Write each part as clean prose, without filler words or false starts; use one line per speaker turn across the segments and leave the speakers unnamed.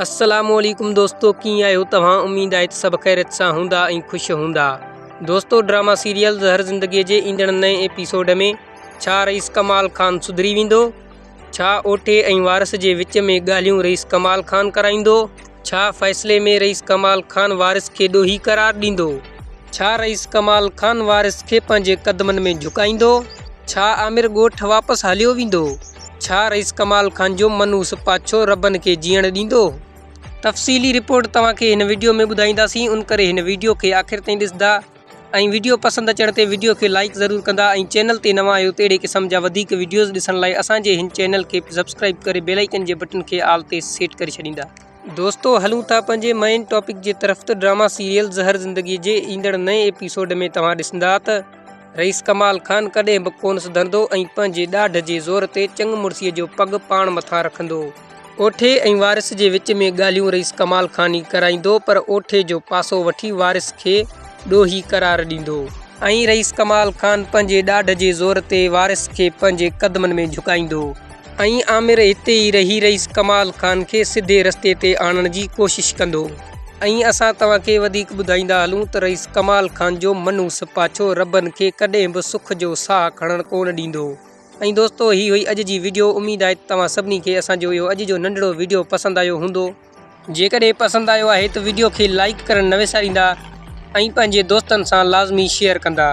السلام عليڪم دوستو ڪيئن آهيو توهان اميد آهي ته سڀ خيريت سان هوندا ۽ خوش هوندا دوستو ڊراما سيريل زهر زندگي جي ايندڙ نئين ايپيسوڊ ۾ ڇا رئيس ڪمال خان سڌري ويندو ڇا اوٺي ۽ وارث جي وچ ۾ ڳالهيون رئيس ڪمال خان ڪرائيندو ڇا فيصلي ۾ رئيس ڪمال خان وارث کي ڏوهي قرار ڏيندو ڇا رئيس ڪمال خان وارث کي پنهنجي قدمن ۾ جهڪائيندو ڇا عامر ڳوٺ واپس هليو ويندو ڇا رئيس ڪمال خان جو منحوس پاڇو ربن کي جيئڻ ڏيندو؟ تفصيلي رپورٽ توهان کي هن وڊيو ۾ ٻڌائينداسين ان ڪري هن وڊيو کي آخر تائين ڏسندا ۽ وڊيو پسند اچڻ تي وڊيو کي لائيڪ ضرور ڪندا ۽ چينل تي نوان آهيو ته اهڙي قسم جا وڌيڪ وڊيوز ڏسڻ لاء اسان جي هن چينل کي سبسڪرائيب ڪري بيل آئيڪن جي بٽن کي آل تي سيٽ ڪري ڇڏيندا. دوستو هلون ٿا پنهنجي مئين ٽاپڪ جي طرف ته ڊراما سيريل زهر زندگي جي ايندڙ نئين ايپيسوڊ ۾ توهان ڏسندا ته رئيس ڪمال خان ڪڏهن به ڪونه سڌرندو ۽ پنهنجي ڏاڍ جي زور تي چڱ مڙسيء جو پڳ پاڻ مٿان رکندو. اوٺي ۽ وارث جي وچ ۾ ڳالهيون رئيس ڪمال خان ئي ڪرائيندو پر اوٺي جو پاسو وٺي وارث کي ڏوهي قرار ڏيندو. ۽ رئيس ڪمال خان پنهنجي ڏاڍ جي زور تي وارث کي پنهنجي قدمن ۾ جهڪائيندو. ۽ عامر هتي ئي رهي رئيس ڪمال خان کي سڌي رستي تي آڻڻ جي ڪوشش ڪندو. ۽ اسان توهان کي وڌيڪ ٻڌائيندا هلون ته رئيس ڪمال خان جو منحوس پاڇو ربن کي ڪڏهن به سک جو ساهه کڻڻ ڪونه ڏيندو. ۽ دوستو هي هئي اڄ جي وڊيو اميد آهي ته توهان سڀني کي اسان جو اهو اڄ جو ننڍڙو وڊيو پسند آيو هوندو. جيڪڏهن پسند آيو آهي ته وڊيو کي لائيڪ ڪرڻ نه وساريندا ۽ پنهنجي دوستن سان لازمي شيئر ڪندا.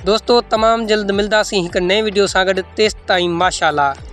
دوستو تمام جلد ملداسين هڪ نئين وڊيو سان گڏ تيستائين ماشاءالله.